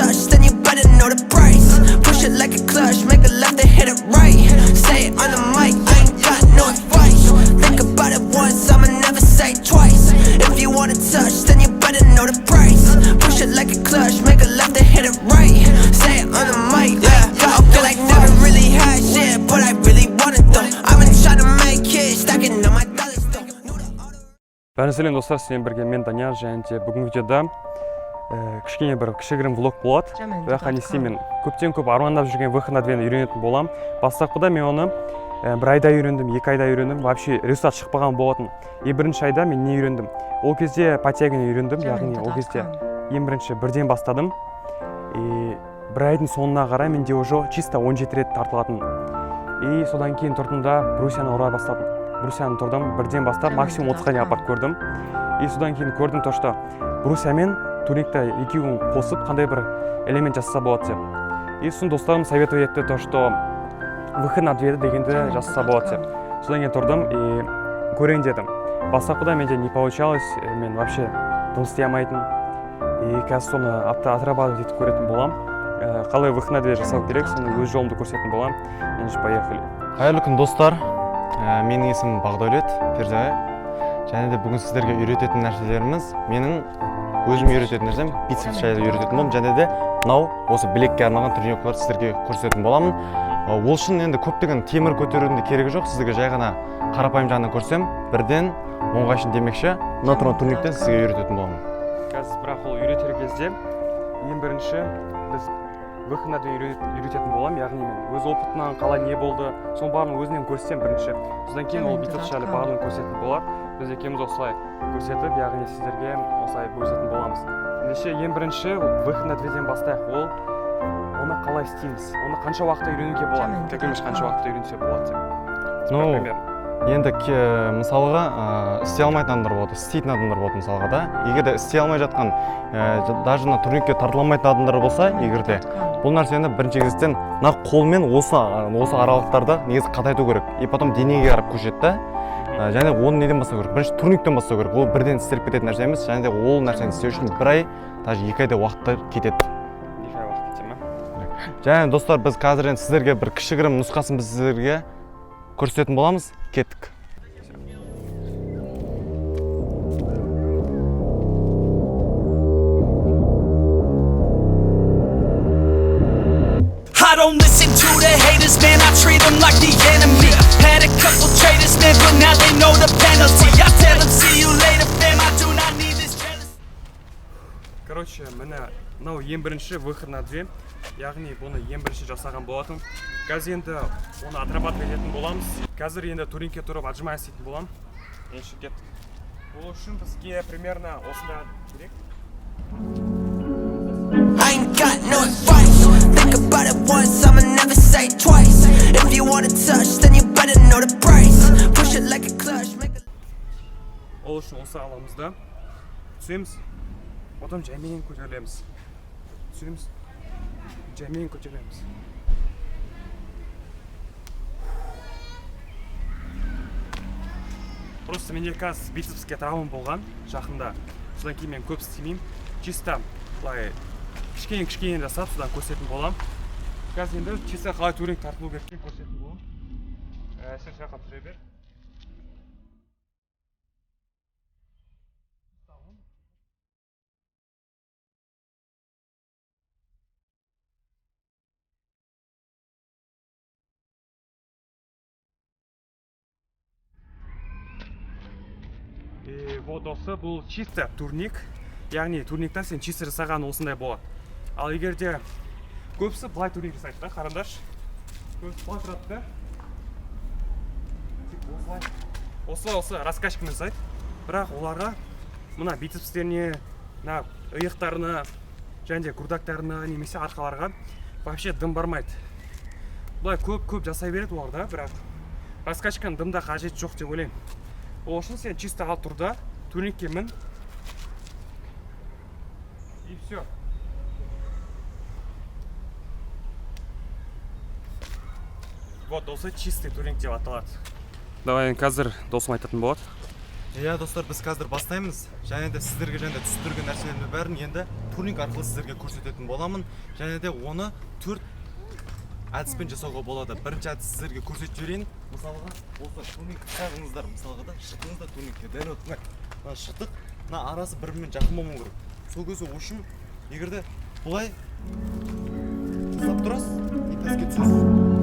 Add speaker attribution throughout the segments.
Speaker 1: touch, then you better know the price. Push it like a clutch, make a left and hit it right. Say it on the mic, I ain't got no advice. Think about it once, I'ma never say twice. If you wanna touch, then you better know the price. Push it like a clutch, make a left and hit it right. Say it on the mic, yeah. I feel like never really had shit, but I really want it though. I've been trying to make it, stacking on my dollars though.
Speaker 2: Бәріңізге сәлем, достар! Сіздермен бірге мен, Данияр. Және де бүгінгі видеода кішкене бір кішігірім влог болады. Бірақ не істеймін, мен көптен көп армандап жүрген выход на двені үйренетін боламын. Бастапқыда мен оны бір айда үйрендім, 2 айда үйрендім, вообще результат шықпаған болатын. И бірінші айда мен не үйрендім? Ол кезде подтягивание үйрендім, яғни ол кезде ең бірінші бірден бастадым. И бір айдың соңына қарай менде уже чисто 17 рет тартылатын. И содан кейін тұрдым да, брусьяны ұра бастадым. Брусьяны тұрдым, бірден бастап максимум 30-ға дейін апарып көрдім. И содан кейін көрдім то, что брусья мен турникті екеуін қосып қандай бір элемент жасаса болады деп. И сосын достарым советовать етті то, что выход на две дегенді жасаса болады деп. Содан кейін тұрдым и көрейін дедім. Бастапқыда менде не получалось, мен вообще дым істей алмайтын. И қазір соны отрабатывать етіп көретін боламын. Қалай выход на две жасау керек, соны өз жолымды көрсететін боламын. Ендеше, поехали!
Speaker 3: Қайырлы күн, достар! Менің есімім Бағдәулет Перзаев. Және де бүгін сіздерге үйрететін нәрселеріміз, менің өзім үйрететін нәрсем бицепс жайлы үйрететін боламын. Және де мынау осы білекке арналған тренировкаларды сіздерге көрсететін боламын. Ол үшін енді көптеген темір көтерудің де керегі жоқ, сіздерге жай ғана қарапайым жағынан көрсем, бірден оңға шын демекші, мына тұрған турниктен сізге үйрететін боламын.
Speaker 2: Қазір бірақ ол үйретер кезде ең бірінші біз выход на две үйрететін боламын, яғни мен өз опытымнан қалай не болды, соның барлығын өзінен көрсетемін бірінші. Содан кейін ол бицепс жайлы барлығын көрсететін болады. Біз екеуміз осылай көрсетіп, яғни сіздерге осылай бөлісетін боламыз. Ендеше, ең бірінші выход на дведен бастайық. Ол оны қалай істейміз, оны қанша уақытта үйренуге болады, как думаешь, қанша уақытта үйренсе болады деп?
Speaker 3: Ну,
Speaker 2: Примерно.
Speaker 3: енді мысалға, істей алмайтын адамдар болады, істейтін адамдар болады. Мысалға да, егер де істей алмай жатқан, даже мына турникке тартыла алмайтын адамдар болса, егер де бұл нәрсені бірінші кезектен мына қолмен осы аралықтарды негізі қатайту керек. И потом денеге қарап көшеді да. Және оны неден бастау керек? Бірінші турниктен бастау керек. Ол бірден істеліп кететін нәрсе емес. Және де ол нәрсені істеу үшін бір ай, даже 2 айдай уақыттар кетеді.
Speaker 2: 2 ай уақыт кете ма?
Speaker 3: Және, достар, біз қазір енді сіздерге бір кішігірім нұсқасын біз сіздерге көрсететін боламыз. Кеттік!
Speaker 4: I don't listen to the haters, man, I treat them like the enemy. Had a couple traitors, man, but now they know the penalty. I tell them, see you later, fam, I do not need this jealousy.
Speaker 2: Короче, міне, мынау ең бірінші выход на две, яғни бұны ең бірінші жасаған болатын. Қазір енді оны отрабатывать ететін боламыз. Қазір енді турникке тұрып отжимание істейтін боламын. Ендеше, кеттік! Ол үшін бізге примерно осындай керек.
Speaker 1: I ain't got no advice. Think about it once, I'ma never say twice. If you wanna touch, then you better know the price. Push it like a clutch, make a
Speaker 2: Ол үшін осы аламыз да, түсеміз, потом жайменен көтерілеміз, түсеміз, жайменен көтерілеміз. Просто менде қазір бицепске травма болған жақында, содан кейін мен көп істемеймін. Чисто былай кішкене кішкене жасап, содан көрсететін боламын. Қазір енді чисто қалай турник тартылу керек екенін көрсететін боламын. Сен сол жаққа тұра бер. И вот осы бұл чисто турник, яғни турникта сен чисто жасаған осындай болады. Ал егер де көбісі былай турник жасайды да, қараңдаршы, көбісі былай тұрады да, тек осылай, осылай, осылай раскачкамен жасайды. Бірақ оларға мына бицепстеріне, мына иықтарына және де грудактарына немесе арқаларға вообще дым бармайды. Былай көп көп жасай береді олар да, бірақ раскачканың дым да қажеті жоқ деп ойлаймын. Ол үшін сен чисто ал тұр да, турникке мін, и все. Вот осы чистый турник деп аталады. Давай, қазір досым айтатын болады.
Speaker 3: Иә, достар, біз қазір бастаймыз. Және де сіздерге және де түсіндірген нәрселердің бәрін енді турник арқылы сіздерге көрсететін боламын. Және де оны 4 әдіспен жасауға болады. Бірінші әдіс сіздерге көрсетіп жіберейін. Мысалға, осы турник шығыңыздар, мысалға да шықтыңыздар турникке. Дәл осылай. Мына шықтық, мына арасы бір-бірімен жақын болмау керек. Сол кезде үшін егер де бұлай ұстап тұрасыз, и пәске түсесіз.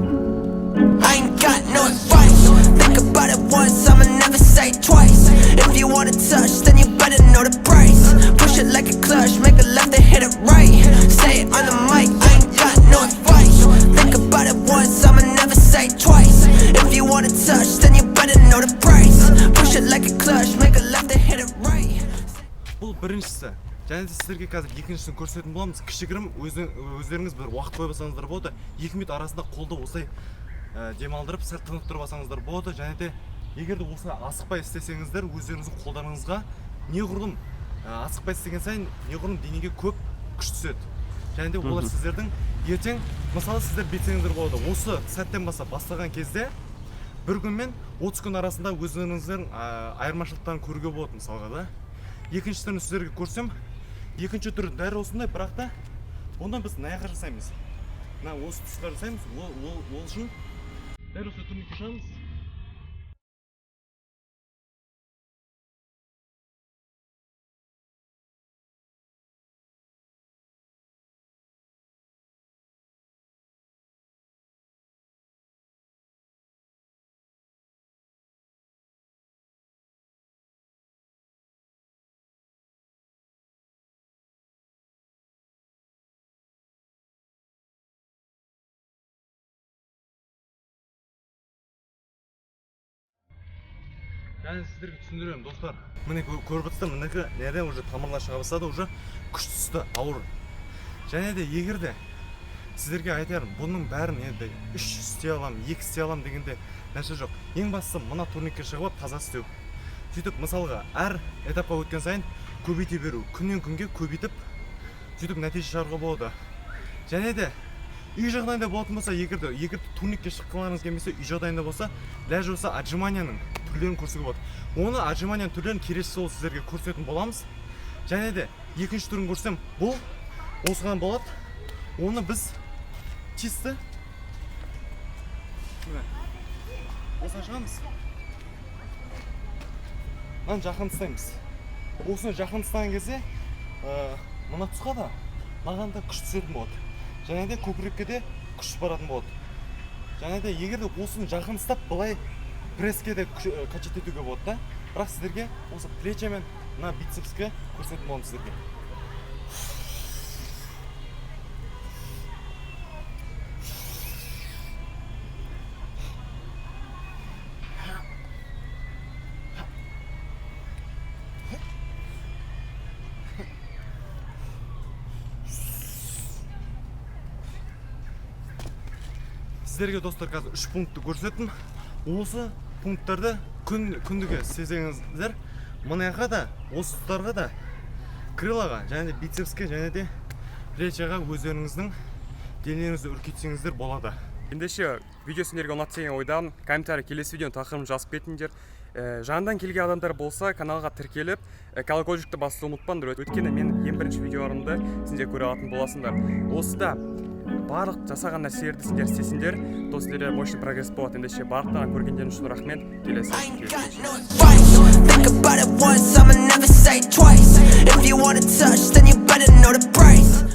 Speaker 1: I ain't got no advice. Think about it once, I'ma never say twice. If you wanna touch, then you better know the price. Push it like a clutch, make a left and hit it right. Say it on the mic, I ain't got no advice. Think about it once, I'ma never say twice. If you wanna touch, then you better know the price. Push it like a clutch, make a left and hit it right.
Speaker 3: Бұл біріншісі. Және де сіздерге қазір екіншісін көрсететін боламыз. Кішігірім өздеріңіз бір уақыт қойып алсаңыздар болады. 2 минут арасында қолды осылай демалдырып, сәл тынықтырып алсаңыздар болады. Және де егер де осылай асықпай істесеңіздер, өздеріңіздің қолдарыңызға неғұрлым асықпай істеген сайын неғұрлым денеге көп күш түседі. Және де олар сіздердің ертең, мысалы, сіздер бүйтсеңіздер болады. Осы сәттен бастап бастаған кезде бір күн мен 30 күн арасында өздеріңіздің айырмашылықтарын көруге болады, мысалға да. Екінші түрін сіздерге көрсем, екінші түрі дәл осындай, бірақ та бұны біз мына жаққа жасаймыз. Мына осы тұсқа жасаймыз. Ол үшін дәл осы турникке шығамыз. Және сіздерге түсіндіремін, достар. Міне, көріп отырсыздар, мінекей, мына уже тамырлар шыға бастады, уже күш түсті, ауыр. Және де егер де сіздерге айтарым, бұның бәрін енді 3 істей аламын, 2 істей аламын дегенде нәрсе жоқ. Ең бастысы мына турникке шығып алып таза істеу. Сөйтіп, мысалға, әр этапқа өткен сайын көбейте беру, күннен күнге көбейтіп, сөйтіп нәтиже шығаруға болады. Және де үй жағдайында болатын болса, егер де турникке шыққыларыңыз келмесе, үй жағдайында болса, даже болса отжиманияның түрлерін көрсетуге болады. Оны отжиманияның түрлерін келесі жолы сіздерге көрсететін боламыз. Және де екінші түрін көрсем, бұл осыған болады. Оны біз чисто міне осыған шығамыз. Мынаны жақын ұстаймыз. Осыны жақын ұстаған кезде, мына тұсқа да, маған да күш түсетін болады. Және де көкірекке де күш баратын болады. Және де егер де осыны жақын ұстап, былай пресске де качать етуге болады да. Бірақ сіздерге осы плечо мен мына бицепске көрсететін боламын сіздерге. Сіздерге, достар, қазір 3 пунктті көрсеттім. Осы пункттарды күндіге істесеңіздер, мына жаққа да, осы тұстарға да, крылаға, және де бицепске, және де плечаға өздеріңіздің денелеріңізді үркітсеңіздер болады.
Speaker 2: Ендеше, видео сендерге ұнады деген ойдамын. Комментарий келесі видеоның тақырыбын жазып кетіңдер. Жаңадан келген адамдар болса, каналға тіркеліп, колокольчикті басуды ұмытпаңдар. Өйткені мен ең бірінші видеоларымды сендер көре алатын боласыңдар. Осыда барлық жасаған нәрселерді сендер істесеңдер, то сендерде мощный прогресс болады. Ендеше, барлықтарыңа көргендерің үшін рахмет. Келесі
Speaker 1: I ain't got
Speaker 2: кездескенше.
Speaker 1: no advice.